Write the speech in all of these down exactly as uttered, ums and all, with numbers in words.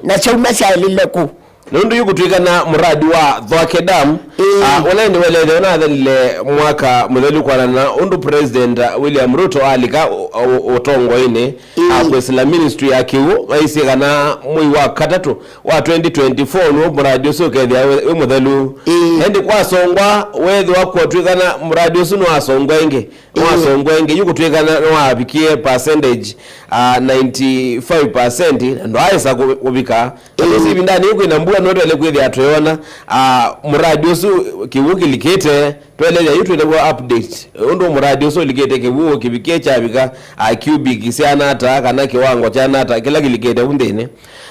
Na syauma syaĩlile kũ? Nũndũ yu kũtw'ĩkana mũradi wa Thwake Dam, ĩĩ, ah, ũla ĩndĩ welethĩwa nathelile mwaka mũthelu kwanana ũndũ President, ah, William Ruto alika ũ-, ũ-, ũtongoinĩ, ĩĩ, ah, kwĩsĩla ministry ya kĩw'ũ, maisye kana mwei wa katatũ wa twenty twenty-four nĩw'o mũradi ũsu ũkethĩa wĩ, wĩ mũthelu. Ĩĩ. Ĩndĩ kwasongwa, weethĩwa kwatw'ĩkana mũradi ũsu nĩwasongwa ĩngĩ. Ĩĩ. Nĩwasongwa ĩngĩ, yu kũtw'ĩkana nĩwavikie percentage, ah, ninety-five percent, na ndwaaĩsa kũ-, kũvika. Ĩĩ. Ũsu ĩvindanĩ yĩu kwĩna mbua, no twele kwĩthĩa twĩona, ah, mũradi ũsu kĩw'ũ kĩlikĩte, twelethya yu twĩnaw'a update. Ũndũ mũradi ũsu ũlikĩte kĩw'ũ kĩvikie kyavika, ah, cubic syana ata, kana kĩwango kyana ata, kĩla kĩlikĩte vu nthĩnĩ.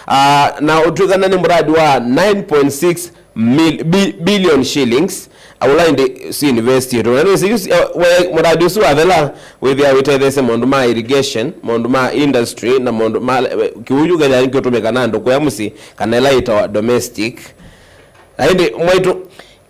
Ah, na ũtw'ĩkana nĩ mũradi wa nine point six mil-, bi-, billion shillings, ũla ĩndĩ si investitwe. Na nĩwĩsĩ yu si-, eh, we, mũradi ũsu wathela, wĩthĩa wĩtetheesya maũndũ ma irrigation, maũndũ ma industry, na maũndũ ma, eh, kĩw'ũ yu kethĩa nĩkĩũtũmĩka na andũ kũya mũsyĩ, kana ĩla yĩtawa domestic. Na ĩndĩ mwaitũ.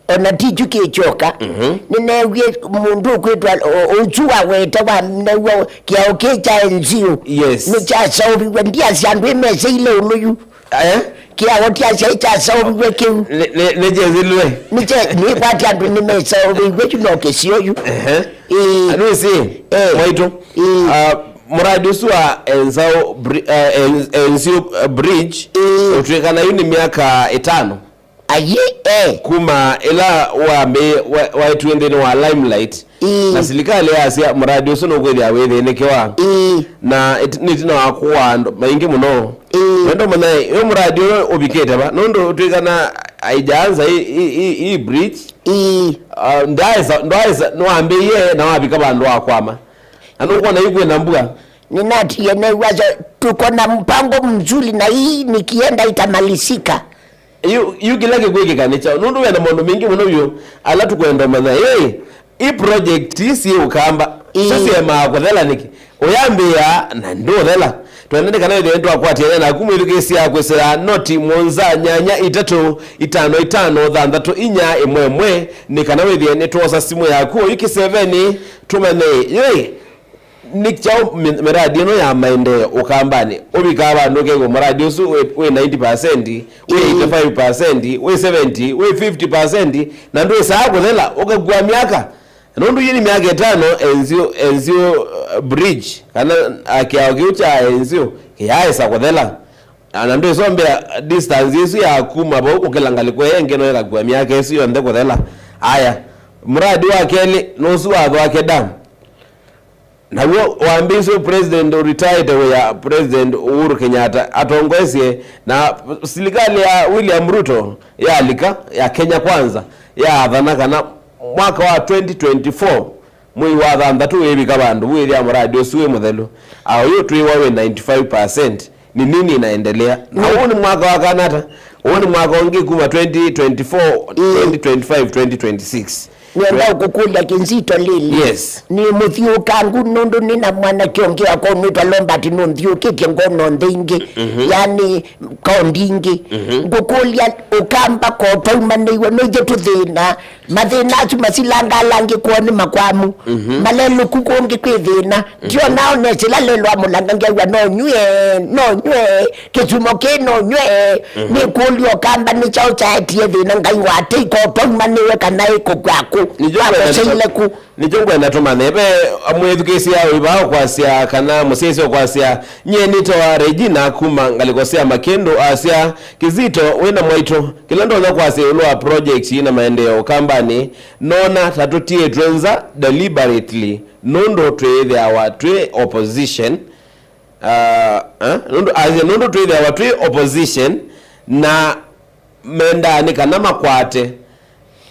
Ona ti kyu kĩkyoka. Mhm. Nĩneewie mũndũ ũkwĩtwa, o-, ũsu waweta wa, neew'a kĩao kĩ kya N G O. Yes. Nĩkyasaũviw'e, ndiasya andũ ĩmeseile ũlũ yu. Eh? Kĩao kya syai kyasaũviw'e kĩu. Nĩ, nĩ, nĩkyethĩlwe. Nĩkye-, nĩkwatĩ andũ nĩmesaũvĩiw'e yu no kĩsio yu. Ehe. Ĩĩ. Anwĩsĩ, eh, mwaitũ. Ĩĩ. Ah, mũradi ũsu wa Enzao Bri-, eh, En-, Enzio, eh, Bridge, ĩĩ, ũtw'ĩkana yu nĩ myaka ĩtano. Ayi, eh. Kuma ĩla wambĩ-, wa-, waĩtw'e nthĩnĩ wa limelight, ĩĩ, na silikalĩ yasya mũradi ũsu nũkwĩthĩa wĩthĩnĩkĩwa. Ĩĩ. Na ĩt-, nĩ ĩtina wa kũaa andũ maingĩ mũno. Ĩĩ. Wendo mũnyae, yo mũradi ũyũ ũvikĩte va? Nũndũ twĩkana aijaanza ĩ, ĩ, ĩ, ĩ bridge. Ĩĩ. Ah, ndwaĩsa, ndwaĩsa, nĩwambĩie na wavika vandũ wa kwama. Na nũkwona yu kwĩna mbua. Ninatie new'asya tuko na mpango mzuri na hii nikienda itamalizika. Yu, yu kĩla kĩkwĩkĩka nĩ kyaũ? Nũndũ wĩna maũndũ maingĩ mũno vyũ ala tũkwenda ũmanya. Ĩ, i project ii syĩ Ũkamba, ĩĩ, syo syemaa kũthela nĩkĩ? Ũyambĩĩa na ndũũthela. Twenda nĩ kana wĩthĩe nĩtwakwatĩania naku mwĩthukĩĩsya kwĩsĩla noti mũonza nyanya itatũ itano itano thanthatũ inya ĩmwe ĩmwe, nĩ kana wĩthĩe nĩtwosa simũ yaku oyu kĩsevenĩ tũmanye. Ĩ, nĩ kyaũ mi-, miradi ĩno ya maendeeo Ũkambanĩ? Ũvikaa vandũ ũkew'a mũradi ũsu wĩ, wĩ ninety percent, wĩ, mm, eighty-five percent, wĩ seventy, wĩ fifty percent, na ndwĩsaa kũthela, ũkakua myaka. Nũndũ yĩ nĩ myaka ĩtano, Enzio, Enzio, uh, bridge, kana, uh, kĩao kĩu kya Enzio kĩyaaĩsa kũthela. Na, na ndwĩsombea distance ĩsu ya kuma vau kũkĩla ngalĩko ĩyo ĩngĩ no ĩkakua myaka ĩsu yonthe kũthela. Aya, mũradi wa kelĩ nũsu wa Thwake Dam. Naw'o wambĩĩsye President ũritaĩte wĩa, President Uhuru Kenyatta, atongoesye na silikalĩ ya William Ruto yalika, ya Kenya Kwanza, yaathana kana mwaka wa twenty twenty-four, mwei wa thanthatũ wĩvika vandũ wĩthĩa mũradi ũsu wĩ mũthelu. Aũyũ twĩwa wĩ ninety-five percent. Ni nini inaendelea? Na, mm, ũũ nĩ mwaka wa kana ata? Ũũ nĩ mwaka ũngĩ kuma twenty twenty-four, mm, twenty twenty-five, twenty twenty-six. Nĩenda, right, ũkũkũlya kĩnzito lili. Yes. Nĩ mũthiũkangu nũndũ nĩ na mwanake ũngĩ wakwa ũmwĩtwa Lombat nũnthiũkĩtye ngono nthĩ ingĩ. Mhm. Yani, kaũndi ingĩ. Mhm. Ngũkũlya Ũkamba ko twaumanĩiwe, no ithyĩ tũthĩna. Mathĩna asu masilangalangĩkwo nĩ makwamu. Mhm. Malelũku kũngĩ kwĩ thĩna. Mhm. Ndionao nesĩla lelwa mũlanga ngewa no nyue, no nyue, kĩsumo kĩ no nyue. Mhm. Nĩkũlya Ũkamba nĩ kyaũ kyaetie thĩna Ngai watei ko twaumanĩwe kana ĩkũkw'a kũ? Nĩkyo ngwenda, akoseile kũ? Nĩkyo ngwenda tũmanye. Ve mwĩthukĩĩsya wĩ vaa ũkwasya kana mũsyaĩĩsya ũkwasya, nyie nĩtawa Regina kuma ngalĩko sya Makĩndũ, asya, Kizito, wĩ na mwaitũ. Kĩla ndonya kwasya ĩũlũ wa project yĩ na maendeeo Ũkambanĩ, noona ta tũtiĩtwe nza deliberately nũndũ twĩthĩawa twĩ opposition. Ah, eh? Nũndũ, asya, nũndũ twĩthĩawa twĩ opposition na mendaa nĩ kana makwate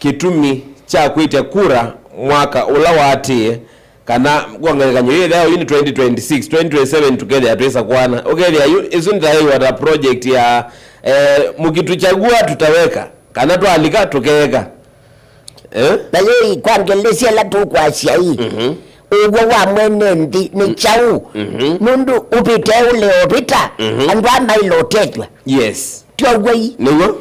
kĩtumi kya kwĩtya kura mwaka ũla waatĩĩe. Kana kwa ngelekany'o, yĩthĩa oyu nĩ twenty twenty-six, twenty twenty-seven tũkethĩa twĩsa kwana. Ũkethĩa yu, ĩsu nĩtaĩwa ta project ya, eh, mkitu chagua tutaweka, kana twalika tũkeeka. Eh? Na yĩĩ kwa ngelesya ĩla tũkwasya ĩ, mhm, ũw'o wa mwene nthĩ nĩ kyaũ? Mhm. Nũndũ ũvĩte ũle ũvĩta, mhm, andũ aa maĩle ũtethw'a. Yes. Ti ũw'o ĩ? Nĩw'o.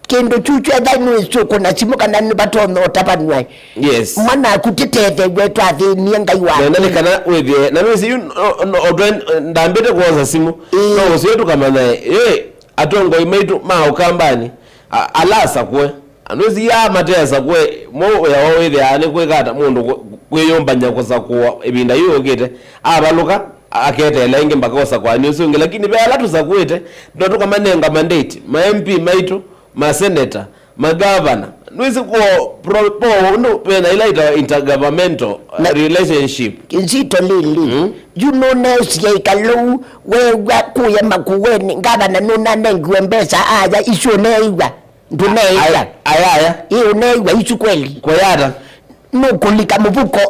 Kĩndũ kyu kyetha nĩwĩsũkũna simũ kana nĩvatonya ũtavanw'a. Yes. Mwanaku tĩtethew'e twathĩnie Ngai waku. Nenda nĩ kana wĩthĩe. Na nĩwĩsĩ yu, no, no, otwe, ndambĩte kwosa simũ. Ĩĩ. No ũsio tũkamanya, ĩ, atongoi maitũ ma Ũkambanĩ, a-, ala asakũe. Andũ asu ya mate asakũe, mo wĩa woo wĩthĩawa nĩ kwĩka ata mũndũ kwĩ-, kwĩyũmbany'a kũsakũa ĩvinda yĩũkĩte, avalũka, aketeela ĩngĩ mpaka ũsakũanĩ ũsu ũngĩ. Lakini ve ala tũsakũĩte, no tũkamanenga mandate, ma M P maitũ, maseneta, magavana. Nĩwĩsĩ kwoo pro-, po ũndũ vena ila itawa intergovernmental, uh, relationship. Nzito lili. Mm. Yu nũneesya ĩkalũ weew'a kũya Makueni, ngavana nũnanengiwe mbesa aya isu ũneew'a? Ndũneew'a. Aya, aya, aya. Ĩ, ũneew'a isu kweli? Kũyata. Nũkũlika mũvuko,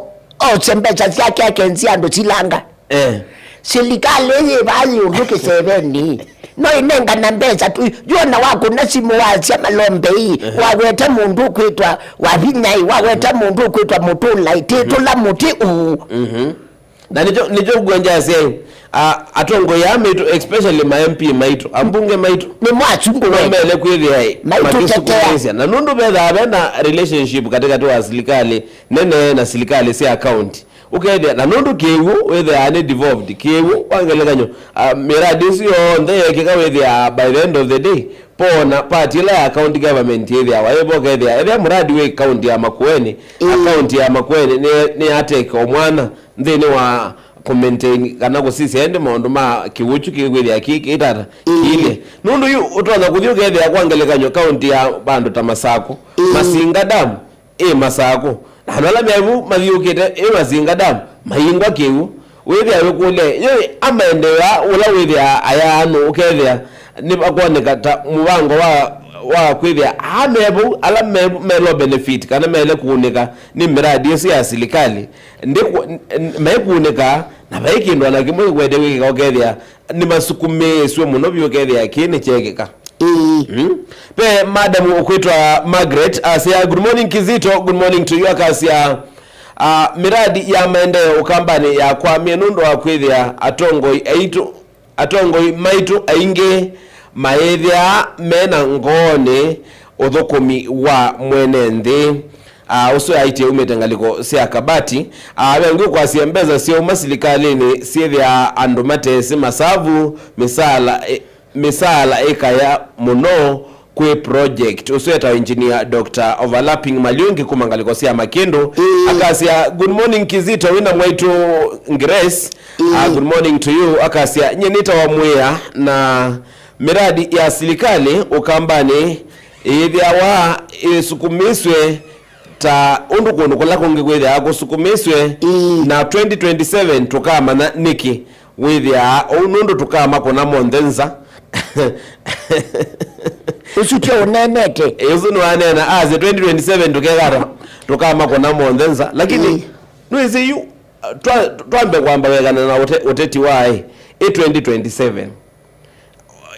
ose mbesa syake akenzi andũ silanga. Eh. Silikalĩ yĩ vaa yĩ ũndũ kĩsevenĩ. No ĩnengana mbesa tu, yona wakũna simũ wasya malombe ii, waweta mũndũ ũkwĩtwa Wavinyai, waweta mũndũ ũkwĩtwa Mũtũlai, tĩtũla mũtĩ ũũ. Mhm. Na nĩkyo, nĩkyo ngwenda asya, a, atongoi aa maitũ, especially ma M P maitũ, ambunge maitũ, nĩ mwasungũ no mele kwĩthĩa makĩsukumĩsya. Na nũndũ vethaa ve na relationship katĩkatĩ wa silikalĩ nene na silikalĩ sya county. Ũkethĩa, na nũndũ kĩw'ũ wĩthĩaa nĩ devolved, kĩw'ũ, kwa ngelekany'o, ah, mĩradi ĩsu yonthe yeekĩka wĩthĩaa, by the end of the day, pona part ĩla ya county government yĩthĩawa ĩvo, ũkethĩa, ethĩa mũradi wĩ county ya Makueni, ĩĩ, county ya Makueni nĩ, nĩ yateka o mwana nthĩnĩ wa kũmaintain kana kũsisya ĩndĩ maũndũ ma kĩw'ũ kyu kĩkwĩthĩa kĩ, kĩtata, ĩĩ, kĩilye. Nũndũ yu ũtonya kũthi ũkethĩa, kwa ngelekany'o, county ya vandũ ta Masakũ, ĩĩ, Masinga Dam, ĩ Masakũ, na andũ ala me vu mathiũkĩte ĩ Masinga Dam, mayingwa kĩw'ũ. Wĩthĩa wĩkũlya, yĩ amaendeea ũla wĩthĩaa ayaanũ, ũkethĩa nĩvakwoneka ta mũvango wa, wa kwĩthĩa aa me vau, ala me, melo benefit, kana mele kũunĩka nĩ mĩradi ĩsu ya silikalĩ, ndĩkũ-, n-, n-, mekũunĩka, na vai kĩndũ ona kĩmwe kĩkwete kwĩkĩka, ũkethĩa nĩmasukumĩĩsw'e mũno vyũ, ũkethĩa kĩĩ nĩkyeekĩka. Ĩĩ. Mm. Ve madam ũkwĩtwa Margaret, asya, "Good morning, Kizito." Good morning to you. Akasya, ah, mĩradi ya maendeeo Ũkambanĩ yakwamie nũndũ wa kwĩthĩa atongoi aitũ, atongoi maitũ aingĩ mayĩthĩaa me na ngoonĩ ũthũkũmi wa mwene nthĩ. Ah, ũsu aĩtye umĩte ngalĩko sya Kabati. Ah, ve ũngĩ ũkwasya, mbesa syauma silikalĩnĩ syĩthĩaa andũ matesĩ masavu, mĩsaala, eh, mĩsaala ĩkaya mũno kwĩ project. Ũsu etawa Engineer Doctor Overlapping Maliungi kuma ngalĩko sya Makĩndũ. Ĩĩ. Akasya, "Good morning, Kizito, wĩna mwaitũ Grace." Ĩĩ. Ah, good morning to you. Akasya, "Nye nĩtawa Mwĩa, na mĩradi ya silikalĩ Ũkambanĩ ĩthĩawa ĩsukumĩsw'e ta ũndũ kũndũ kũla kũngĩ kwĩthĩawa kũsukumĩsw'e, ĩĩ, na twenty twenty-seven tũkamanya nĩkĩ." Wĩthĩaa ũu nũndũ tũkamakũna monthe nza. Ũsu tyo ũneenete? Ĩ, ũsu nĩwaneena, asya twenty twenty-seven tũkekata, tũkamakũna monthe nza. Lakini, ĩĩ, nĩwĩsĩ yu, twa-, twambe kwamba kwĩkana na ũte-, ũteti wa ĩ, ĩ twenty twenty-seven.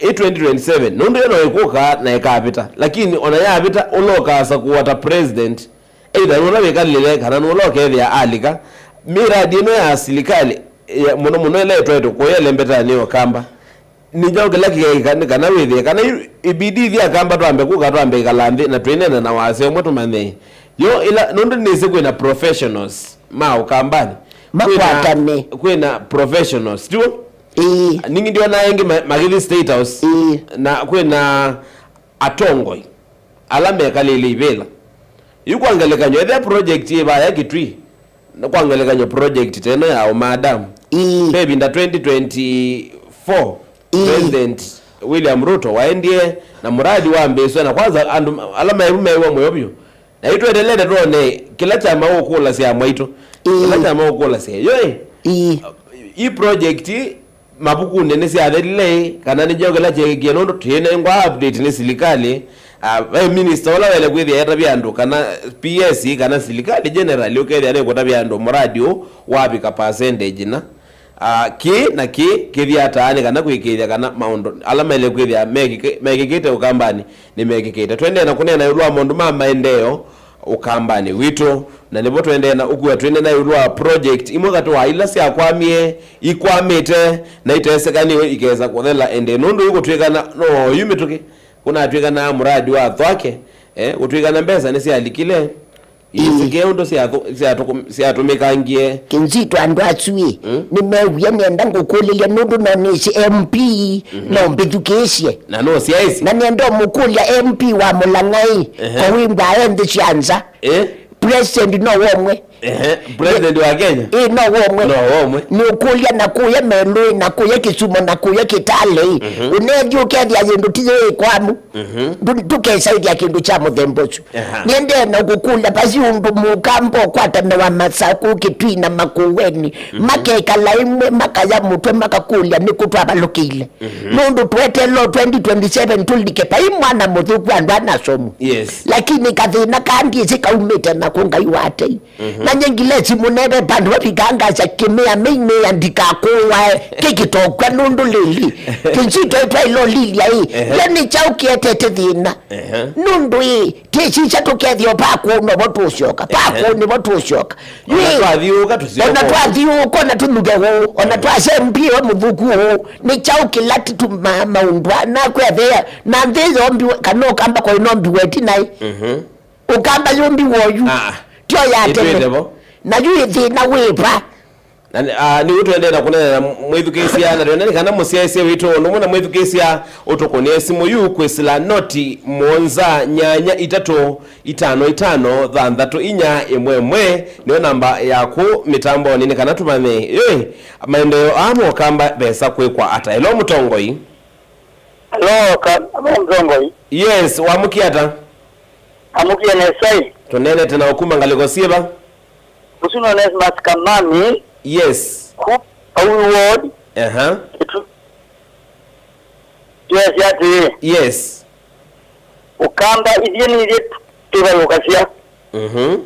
Ĩ twenty twenty-seven, nũndũ ĩno ĩkũka na ĩkavĩta. Lakini ona yavĩta, ũla ũkasakũwa ta president, either nũla wĩkalĩle kana nũla ũkethĩa alika, mĩradi ĩno ya silikalĩ, ya, mũno mũno ĩla ĩtwaĩtwe kũya ĩlembetanĩ ya Ũkamba, nĩkyo kĩla kĩkeeka nĩ kana wĩthĩe kana yu ibidi ithi Akamba twambe kũka, twambe ĩkala nthĩ na twĩneena na wasya ũmwe tũmanye. Yo ĩla, nũndũ nĩsĩ kwĩna professionals ma Ũkambanĩ. Kwĩna, makwatane, kwĩna professionals, tiw'o? Ĩĩ. Ningĩ ndionaa ĩngĩ ma-, magĩthi State House. Ĩĩ. Na kwĩna atongoi ala mekalĩle ivĩla. Yu kwa ngelekany'o, ethĩa project yĩ vaya Kitui, na kwa ngelekany'o project ta ĩno ya Ũmaa Dam, ĩĩ, ve ĩvinda twenty twenty-four, ĩĩ, President William Ruto waendie na mũradi wambĩĩswe, na kwanza andũ ala mevu meew'a mũyo vyũ. Na yu twendelete twone kĩla kyama ũkũlasya mwaitũ. Ĩĩ. Kĩla kyama ũkũlasya. Yo ĩ, ĩĩ, i project mavukunĩ nĩsyathelile ĩ, kana nĩkyo kĩla kyeekie, nũndũ twĩnengwa update nĩ silikalĩ. Ah, ve minister ũla waĩle kwĩthĩa etavya andũ, kana P S, kana silikalĩ generally ũkethĩa nĩkũtavya andũ mũradi ũũ wavika percentage na, ah, kĩ na kĩ kĩthi ata nĩ kana kwĩkĩĩthya kana maũndũ ala maĩle kwĩthĩa mekĩke-, mekĩkĩte Ũkambanĩ nĩmekĩkĩte. Tũendee na kũneena ĩũlũ wa maũndũ ma maendeeo Ũkambanĩ witũ, na nĩvo tũendee na ũkua twĩneena ĩũlũ wa project imwe katĩ wa ila syakwamie, ikwamĩte, na itesekanie ikesa kũthela ĩndĩ, nũndũ yu kũtw'ĩkana no oyu mĩtũkĩ kũnatw'ĩkanaa mũradi wa Thwake, eh, kũtw'ĩkana mbesa nĩsyalikile, Ĩsĩkĩe ũndũ syatũ- syatũkũ- syatũmĩkangie. Kĩnzito andũ asu ĩ, Mm. nĩmewie nĩenda ngũkũlĩlya nũndũ no nĩsĩ M P no mbĩthukĩĩsye. Na no syaĩsĩ. Na nĩenda ũmũkũlya M P wa Mũlang'a ĩ, Ehe. Kowĩmbaa e nthĩ sya nza. Eh? President no womwe. Ehe, President wa Kenya? Ĩ, no womwe. No womwe. Nĩ ũkũlya na kũya Melũĩ, na kũya Kisumu, na kũya Kitale ĩ. Mhm. Ũnethi ũkethĩa yĩndũ ti yĩ kwamu. Mhm. Ndũ- ndũkesaĩthya kĩndũ kya mũthemba ũsu. Aha. Nĩendee na kũkũlya, vasi ũndũ mũkamba ũkwatanawa Masakũ, Kitui na Makueni, Mhm. makekala ĩmwe, makaya mũtwe, makakũlya nĩkũ twavalũkĩile. Mhm. Nũndũ tweteelwa twenty twenty-seven tũlike, vai mwana mũthũku andũ anasomwa. Yes. Lakini kathĩna kaa ndyĩsĩ kaumĩte nakũ, Ngai wa tei. Mhm. Na nye ngilesi mũneve vandũ vavikangasya kĩmĩa mĩinĩĩa ndikakũwae kĩkĩtokw'a nũndũ lĩli. Kĩnzito ĩtwaĩlolilya ĩ, Ehe. Yo nĩ kyaũ kĩetete thĩna? Ehe. Nũndũ ĩ, tĩsisya tũkethĩa o pakũũ novo tũũsyoka. Ehe. Pakũũ nĩvo tũũsyoka. Ona Ĩ, twathiũũka tũsyoka. Ona twathiũũka, ona tũnuke ũũ, ona Ehe. Twasya M P we mũthũku ũũ, nĩ kyaũ kĩla titumaa maũndũ aa nakwethĩa na nthĩ yombiwe, kana ũkamba kwaĩ nombiwe ĩtinaĩ? Mhm. Ũkamba yũmbiwe oyu. Ah, tyo ya tene. Ĩtwĩte vo. Na yu ĩthĩna wĩva? Na nĩ- ah, nĩw'o tũendee na kũneena na mwĩthukĩĩsya, na twĩona nĩ kana mũsyaĩĩsya witũ ũndũ ũmwe na mwĩthukĩĩsya ũtũkũnĩe simũ yu kwĩsĩla noti mũonza nyanya itatũ itano itano thanthatũ inya ĩmwe ĩmwe. Nĩyo namba yaku mĩtambonĩ nĩ kana tũmanye, ĩ, maendeeo aa mokamba vesa kwĩkwa ata. Elo mũtongoi. Alo, ka- alo, mtongoi. Yes, wamũkie ata? Amũkie nesa ĩ. Tũneenete na ũkuma ngalĩko syĩva? Ũsu no Onesmus Kamani. Yes. Ku Awi Ward. Aha. Kitu. Yes, ati. Yes. Ũkamba ithyĩ nithyĩ tũvalũkasya. Mhm.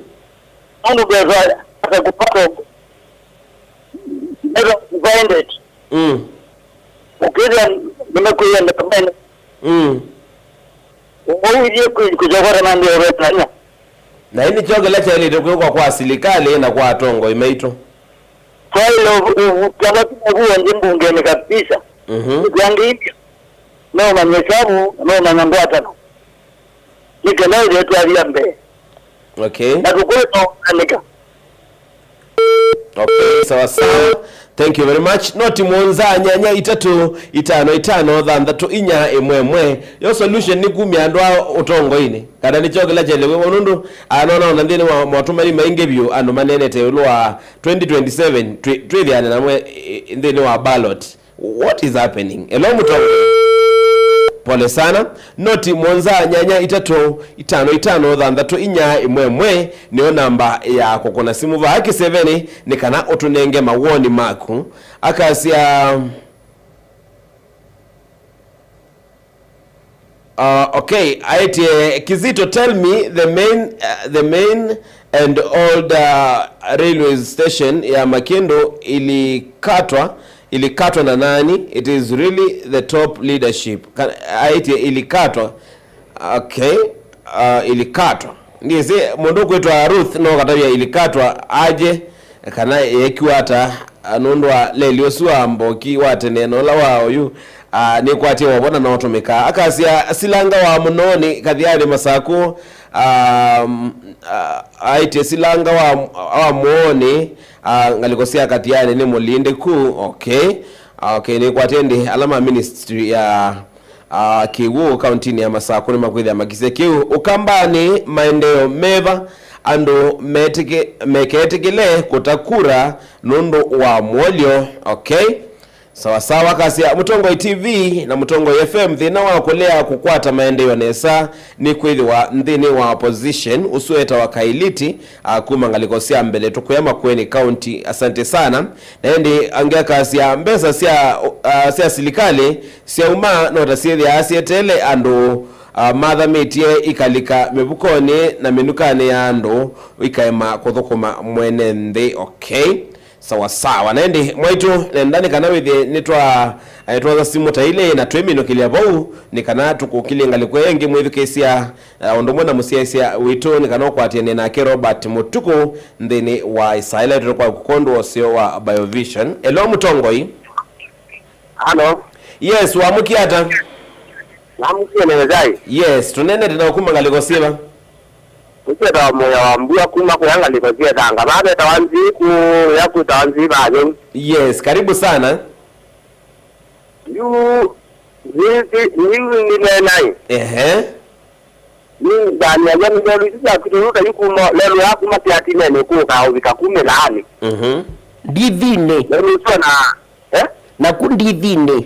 Nũndũ mbesa ata kupata. Mbesa kuvaendete. Mm. Ũkĩthĩa nĩmekwĩenda mene. Mm. Ũwĩthie kũchokora na ndio wetanya. Na hii nĩkyo kĩla kyaĩlĩte kwĩkwa kwa silikalĩ na kwa atongoi maitũ. Twaĩle ũtava kuma kuo nthĩ mbungenĩ kabisa. Mhm. Ũkiangĩithya. No manye sabu, no manya ngwatano. Nĩ kenda ĩthe twathia mbee. Okay. Na tũkwenda ũkanĩka. Okay, sawa sawa. Thank you very much. Noti mũonza nyanya itatũ itano itano thanthatũ inya ĩmwe ĩmwe. Yo solution nĩ kumya andũ a ũtongoinĩ. Kana nĩkyo kĩla kyaĩle kwĩkwa nũndũ anona ona nthĩnĩ wa motũmani maingĩ vyũ andũ maneenete ĩũlũ wa twenty twenty-seven twĩ- twĩthĩane namo ĩ- ĩ- nthĩnĩ wa ballot. What is happening? Hello, Mutongo. Pole sana. Noti mũonza nyanya itatũ itano itano thanthatũ inya ĩmwe ĩmwe nĩyo namba ya kũkũna simũ vaa kĩsevenĩ nĩ kana ũtũnenge mawoni maku. Akasya, Uh, okay, aĩtye Kizito, tell me the main, uh, the main and old, uh, railway station ya Makĩndũ ilikatwa, ilikatwa na nani? It is really the top leadership. Ka- aĩtye ilikatwa. Okay, uh, ilikatwa. Ndiĩsĩ mũndũ ũkwĩtwa Ruth no katavya ilikatwa aje kana yeekiwa ata, a, nũndũ wa leli ũsu wa Mboki wa tene na ũla wa oyu, a, nĩkwatie wovona na ũtũmĩkaa. Akasya silanga wa mũnoonĩ Kathiani Masakũ, a, m- a- aĩtye silanga wa, wa mũoonĩ, a, ngalĩko sya Kathiani nĩ mũlindĩku. Okay. A, okay, nĩkwatie ndĩ ala ma ministry ya a, kĩw'ũ kauntinĩ ya Masakũ nĩmakwĩthĩa makisye kĩu. Ũkambanĩ, maendeeo meva andũ metĩkĩ- mekeetĩkĩle kũta kura nũndũ wa mwolyo? Okay. Sawa sawa, akasya Mũtongoi T V na Mũtongoi F M, thĩna wa kũlea kũkwata maendeeo nesa nĩ kwĩthĩwa nthĩnĩ wa opposition ũsu etawa Kailiti, a, kuma ngalĩko sya mbele tũkwĩa Makueni County. Asante sana. Na ĩndĩ angĩ akasya mbesa sya, a, sya silikalĩ syauma no ta syĩthĩaa syeteele andũ, a, mathamĩtye ikalika mĩvukonĩ na mĩnukanĩ ya andũ ikaema kũthũkũma mwene nthĩ. Okay. Sawa sawa. Na ĩndĩ mwaitũ, nenda nĩ kana wĩthĩe nĩtwa- eh, twosa simũ ta ilĩ na twĩminũkĩlya vau nĩ kana tũkũkĩlye ngalĩko ĩngĩ mwĩthukĩĩsya, eh, ũndũ ũmwe na mũsyaĩĩsya witũ nĩ kana ũkwatĩanĩe nake Robert Mũtukũ nthĩnĩ wa ĩsaa ĩla ĩtũtũ kwa kũkondwa ũseo wa Biovision. Elo Mũtongoi. Halo. Yes, wamũkie ata? Namũkie nesa ĩ. Yes, tũneenete na ũkuma ngalĩko syĩva? Nĩsyetawa mũya wa mbua kuma kũya ngalĩko syethanga. Vaa vetawa nzii kũya kwĩtawa nzii vaa nyau. Yes, karibu sana. Yu nĩneenai. Ehe. Nĩndanĩaw'a nĩ lelũ isu sya kĩtũlũta yu kuma lelũ ya kuma kĩatinenĩ kũka ũvika kumĩlaanĩ. Mhm. Ndithinĩ. Lelũ isu ona, eh? Naku ndithinĩ.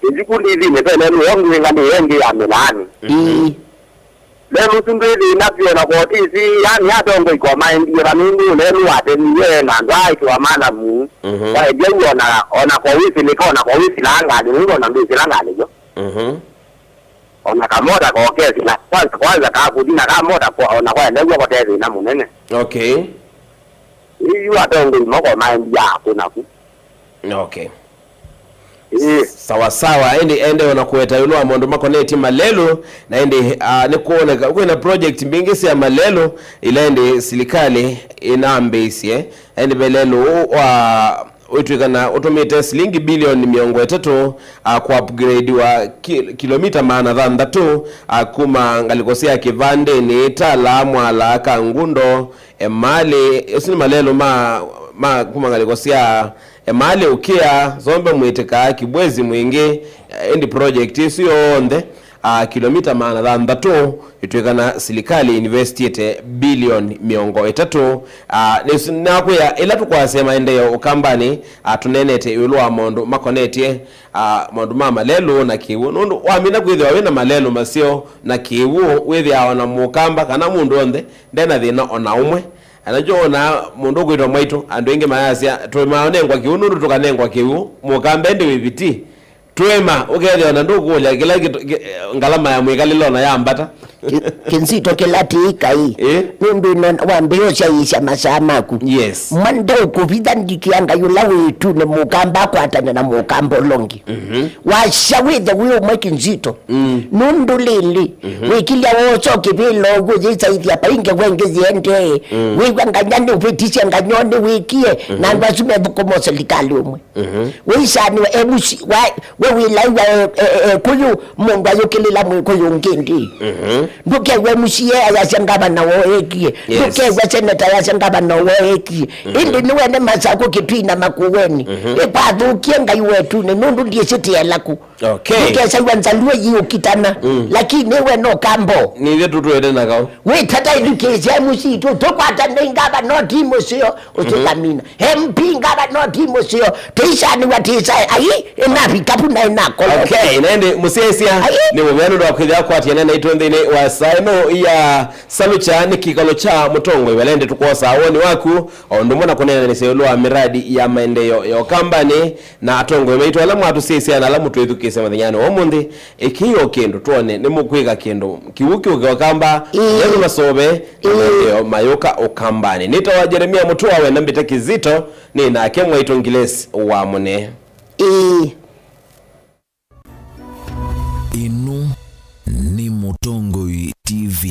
Ĩthiku ndithinĩ ve lelũ yo ngwĩnga nĩ ĩngĩ ya mĩlaanĩ. Ii. Lelũ ũsu ndwĩ thĩna vyũ na kotisi, yani atongoi kwa maendie vanundu lelũ watemiwe na andũ aĩtwa malamu. Mhm. Waendie u ona, ona kwa wĩsilĩka, ona kwa wĩsilaa ngalĩ, nũndũ ona ndwĩsĩla ngalĩ yo. Mhm. Ona kamota kokesila, kwanza, kwanza kakuthi na kamota kwa, ona kwaendew'a kote thĩna mũnene. Okay. Ĩyu atongoi moko maendie akũ naku. Okay. Ĩĩ. Sawa sawa, ĩndĩ ende ona kũweta ĩũlũ wa maũndũ makonetye malelũ, na ĩndĩ, ah, nĩ kwoneka kwĩna project mbingĩ sya malelũ ila ĩndĩ silikalĩ ĩnambĩĩsye, na ĩndĩ ve lelũ ũũ wa wĩtw'ĩkana ũtũmĩte silingi bilioni mĩongo ĩtatũ, ah, kwa upgrade wa ki-, kilomita maana thanthatũ, ah, kuma ngalĩko sya Kĩvandĩnĩ, Tala, Mwala, Kangundo, Emalĩ, ũsu nĩ malelũ ma, ma kuma ngalĩko sya Emalĩ, Ũkĩa, Zombe, Mwĩtĩka, Kibwezi, Mwingĩ, eh, ĩndĩ project ĩsu yonthe, ah, kilomita maana thanthatũ, ĩtw'ĩkana silikalĩ ĩinvestĩte bilioni mĩongo ĩtatũ. Ah, nĩsu nakwĩa, ĩla tũkwasya maendeeo Ũkambanĩ, ah, tũneenete ĩũlũ wa maũndũ makonetye, ah, maũndũ ma malelũ na kĩw'ũ, nũndũ wamina kwĩthĩwa wĩna malelũ maseo na kĩw'ũ, wĩthĩawa na Mũkamba kana mũndũ onthe ndena thĩna ona ũmwe. Anakyo ona mũndũ ũkwĩtwa mwaitũ, andũ aingĩ mayasya, "Tũmaonengwa kĩw'ũ nũndũ tũkanengwa kĩw'ũ." Mũkambe ndĩ wĩviti. Twĩma, ũkethĩa ona ndũkũlya kĩla kĩtũ-, kĩ-, ngalama ya mwĩkalĩle ona yambata. Kĩ-, kĩnzito kĩla tĩĩkai. Ĩ? Nũndũ ĩno wambĩĩsya ĩsya masaa maku. Yes. Mwa ndeũkũvitha ndikia Ngai ũla wĩ ĩtunĩ Mũkamba akwatane na Mũkamba ũla ũngĩ. Mhm. Wasya wĩthe wĩ ũmwe kĩnzito. Mm. Nũndũ lĩlĩ, mhm, wĩkilya woosa ũkĩvĩla ũw'o yĩsaithya paingĩ wengĩ yĩendee. Mm. Wĩw'a nganya nĩũvĩtisye nganyonĩ wĩkie, mhm, na andũ asu methũkũma silikalĩ ũmwe. Mhm. Wĩisanĩwa emusi, wa, we wĩlaiwa e, e, e, kũyũ mũndũ ayũkĩlĩla mwĩkũyũ ũngĩ ndĩ. Mhm. Ndũkew'e musie ayasya ngavana woo ekie. Yes. Ndũkew'e seneta ayasya ngavana woo ekie. Mhm. Ĩndĩ nĩwene masakũ kĩtui na makũweni. Mhm. Ĩkwathũkie Ngai wetu nĩ nũndũ ndiĩsĩtĩe laku. Okay. Ndũkesaiwa nzalua yiũkitana, mm, lakini we no kambo. Nithe tũtwete na kau. Wĩtata ithukĩĩsya M C tu, tũkwatane ngavana ti mũseo, ũsũkamina. M P ngavana ti mũseo, tĩisanĩwa tĩsae, ai, ĩnavikapu na ĩnakolo. Okay, na ĩndĩ mũsyaĩsya, ai, nĩ mũvea nũndũ wa kwĩthĩa kwatiana naitũ nthĩnĩ wa saa ĩno ya Salukya nĩ kĩkalo kya mũtongoi, vala ĩndĩ tũkwosaa woni waku, o ũndũ ũmwe na kũneenanĩsya ĩũlũ wa mĩradi ya maendeeo ya Ũkambanĩ, na atongoi maitũ ala mwatũsyaĩsya na ala mũtwĩthukĩĩsya mũthenyanĩ wa ũmũnthĩ, ĩkĩĩo kĩndũ twone nĩmũkwĩka kĩndũ kĩw'ũ kĩũke Ũkamba, ĩĩ, andũ masove, na, ĩĩ, maendeeo mayũka Ũkambanĩ. Nĩtawa Jeremia Mũtua, wenda mbĩte Kĩzito, nĩ nake mwaitũ Ngilesi wa Mũne. Ĩĩ. Ĩno nĩ Mũtongoi.